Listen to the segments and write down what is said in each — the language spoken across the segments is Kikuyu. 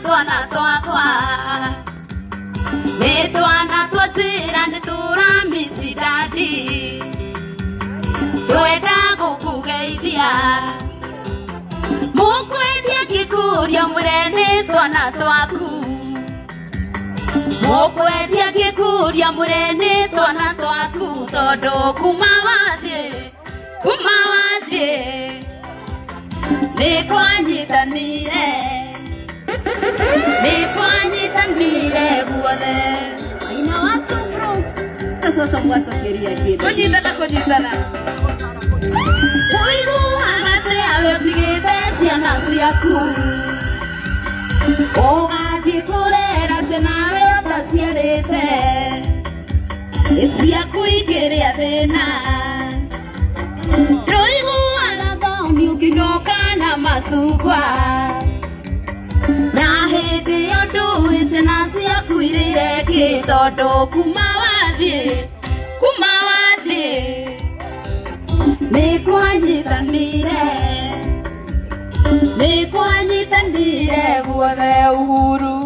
Twana twakwa nĩ twana twatĩra nĩ tũramisi daddy, twenda gũkũgeithia. Mũkwendia kĩkũria mwĩre nĩ twana twaku, mũkwendia kĩkũria mwĩre nĩ twana twaku, tondũ kuma wathiĩ, kuma wathiĩ nĩ kwanyitanire, nĩ kwanyitanire guothe. Aina watu bros. Sasa mwatũkĩria kĩndũ. Kũnyitana, kũnyitana. Ũiguaga atĩa we ũtigĩte ciana ciaku ũgathiĩ kũrera ciana we ũtaciarĩte, nĩ ciaku ikĩrĩa thĩna? Ndũiguaga thoni ũkĩnoka na macungwa, na hĩndĩ ĩyo ndũĩ ciana ciaku irĩire kĩ, tondũ kuma wathiĩ, kuma wathiĩ nĩ kwanyitanire, nĩ kwanyitanire guothe. Uhuru,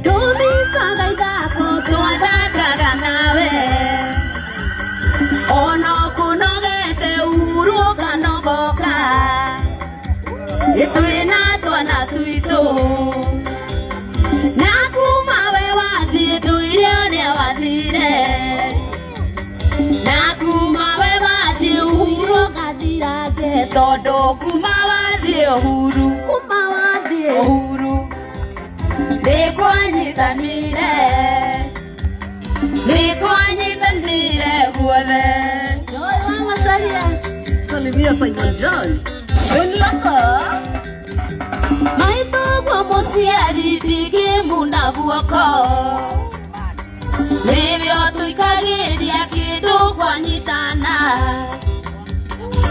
tũthicaga ithako twathakaga nawe, ona kũnogete Uhuru ũkanogoka, twĩna twana twitũ, na kuma we wathiĩ ndũire ũrĩa wathire, na kuma we wathiĩ Uhuru ũgathirange, tondũ kuma wathiĩ Uhuru, kuma wathiĩ Uhuru nĩ kwanyitanire, nĩ kwanyitanire guothe. Joy wa Macharia. Salimia Simon Joy. Shunloko. Maitũguo mũciari ndingĩmuna guoko, nĩwe ũtũikagĩria kĩndũ kwanyitana,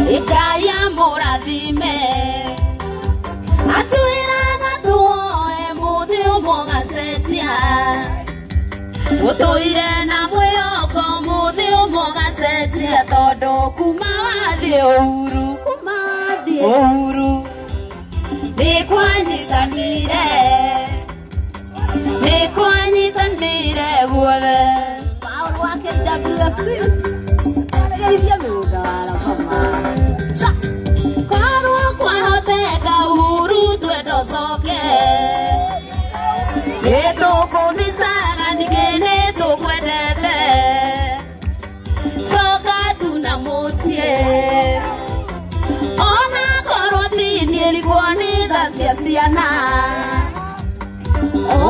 Ngai amũrathime. Atwĩraga tuoe mũthĩ ũmwe ũgacenjia, ũtũire na mwĩhoko mũthĩ ũmwe ũgacenjia, tondũ kuma wathiĩ Uhuru, kuma wathiĩ Uhuru nĩ kwanyitanire, nĩ kwanyitanire guothe. Paul wa KWFC. Geithia mĩgũnda wa Rabama. Cha. Korwo kwahoteka Uhuru twenda ũcoke, nĩ tũkũmicaga, ningĩ nĩ tũkwendete, coka tu na mũciĩ, ona korwo ti niĩ rigwo nĩ tha cia ciana,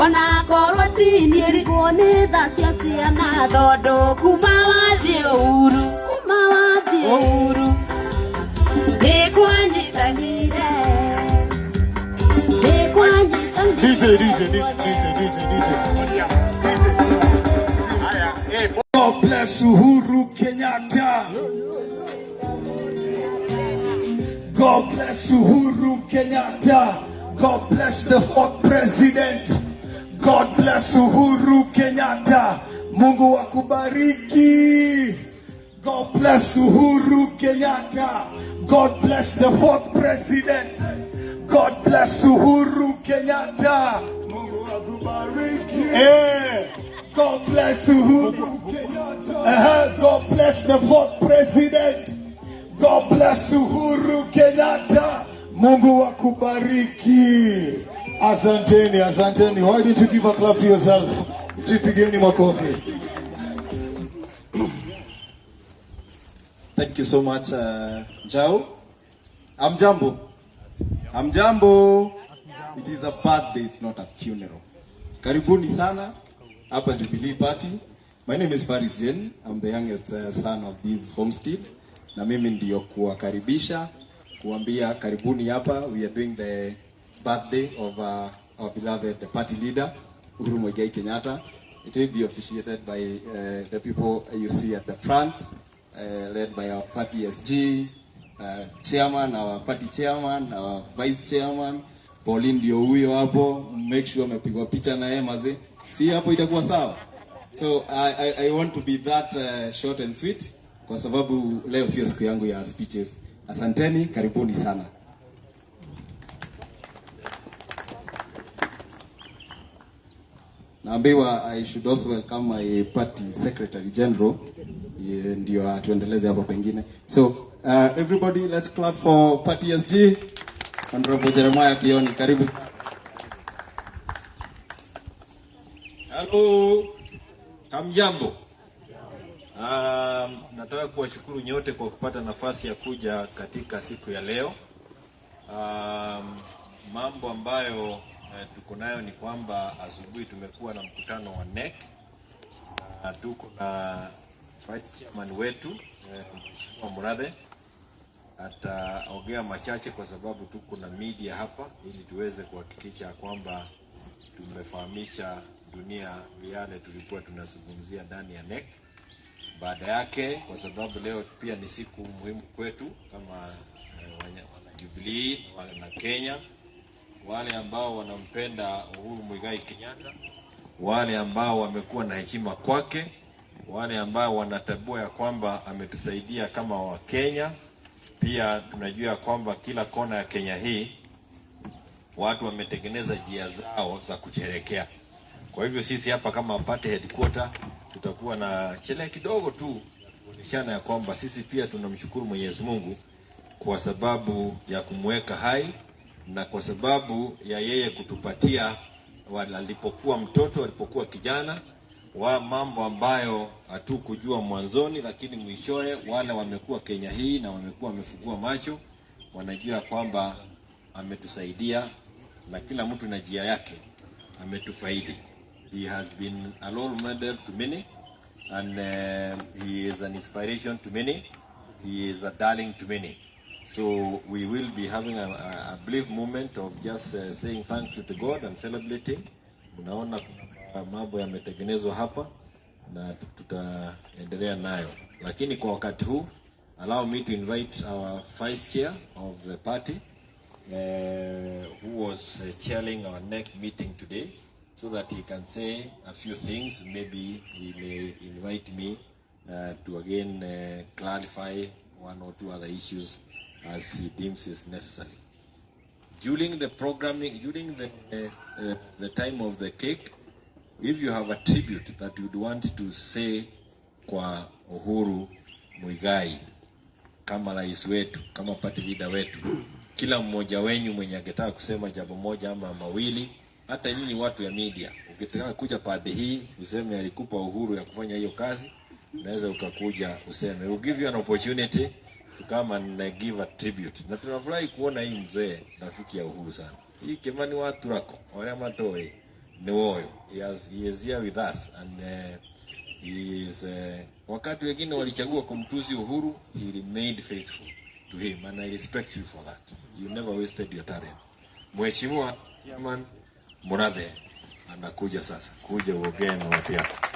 ona korwo ti niĩ rigwo nĩ tha cia ciana, tondũ kuma wathiĩ Uhuru, kuma wathiĩ Uhuru nĩ kwanyitanire, nĩ kwanyitanire. DJ, DJ, DJ, DJ, DJ. God bless Uhuru Kenyatta. God bless Uhuru Kenyatta. God bless the fourth president. God bless Uhuru Kenyatta. Mungu akubariki. God bless Uhuru Kenyatta. God bless the fourth president. God bless Uhuru Kenyatta. Mungu akubariki. Eh, God bless Uhuru Kenyatta. God bless the fourth president. God bless Uhuru Kenyatta. Mungu akubariki. Asanteni, asanteni. Why don't you give a clap to yourself? Jipigeni makofi. Thank you so much, Jao. Hamjambo. Hamjambo. It is a birthday, it's not a funeral. Karibuni sana hapa Jubilee Party. My name is Faris Jen. I'm the youngest son of this homestead. Na mimi ndio kuwakaribisha, kuambia karibuni hapa. We are doing the birthday of our beloved party leader, Uhuru Muigai Kenyatta. It will be officiated by the people you see at the front, led by our party SG, chairman, our party chairman, our vice chairman. Pauline ndio huyo hapo. Make sure amepigwa picha na yeye mazee. Si hapo itakuwa sawa? So I want to be that short and sweet kwa sababu leo sio siku yangu ya speeches. Asanteni, karibuni sana. Naambiwa I should also welcome my party secretary general, ye ndio atuendeleze hapo pengine. So everybody let's clap for party SG Honorable Jeremiah Kioni, karibu. Hello. Hamjambo. Nataka kuwashukuru nyote kwa kupata nafasi ya kuja katika siku ya leo. Mambo ambayo tuko nayo ni kwamba asubuhi tumekuwa na mkutano wa NEC na tuko na vice chairman wetu Mheshimiwa Murathe ataongea machache kwa sababu tuko na media hapa ili tuweze kuhakikisha kwamba tumefahamisha dunia yale tulikuwa tunazungumzia ndani ya NEC. Baada yake, kwa sababu leo pia ni siku muhimu kwetu kama wana Jubilee, wana Kenya, wale ambao wanampenda Uhuru Muigai Kenyatta, wale ambao wamekuwa na heshima kwake, wale ambao wanatambua ya kwamba ametusaidia kama Wakenya. Pia tunajua kwamba kila kona ya Kenya hii watu wametengeneza njia zao za kusherehekea. Kwa hivyo sisi hapa kama party headquarter tutakuwa na sherehe kidogo tu kuonyeshana ya kwamba sisi pia tunamshukuru Mwenyezi Mungu kwa sababu ya kumweka hai na kwa sababu ya yeye kutupatia alipokuwa mtoto, alipokuwa kijana, wa mambo ambayo hatukujua mwanzoni, lakini mwishowe wale wamekuwa Kenya hii na wamekuwa wamefungua macho, wanajua kwamba ametusaidia na kila mtu na njia yake ametufaidi. He has been a role model to many and he is an inspiration to many. He is a darling to many. So we will be having a brief moment of just saying thank you to God and celebrating. Unaona kuna mambo yametengenezwa hapa na tutaendelea nayo. Lakini kwa wakati huu, allow me to invite our vice chair of the party, who was chairing our next meeting today, so that he can say a few things. Maybe he may invite me to again clarify one or two other issues as he deems is necessary. During the programming, during the time of the cake, if you have a tribute that you'd want to say kwa Uhuru Muigai kama rais wetu, kama party leader wetu, kila mmoja wenyu mwenye angetaka kusema jambo moja ama mawili, hata nyinyi watu ya media, ukitaka kuja pande hii useme alikupa uhuru ya kufanya hiyo kazi, unaweza ukakuja useme. We'll give you an opportunity to come and give a tribute. Na tunafurahi kuona hii mzee rafiki ya Uhuru sana. Hii Kimani wa Turako, wale matoi ni woyo. He is here with us and he is wakati wengine walichagua kumtusi Uhuru, he remained faithful to him and I respect you for that. You never wasted your talent. Mheshimiwa Chairman Murathe anakuja sasa. Kuja uongee na watu yako.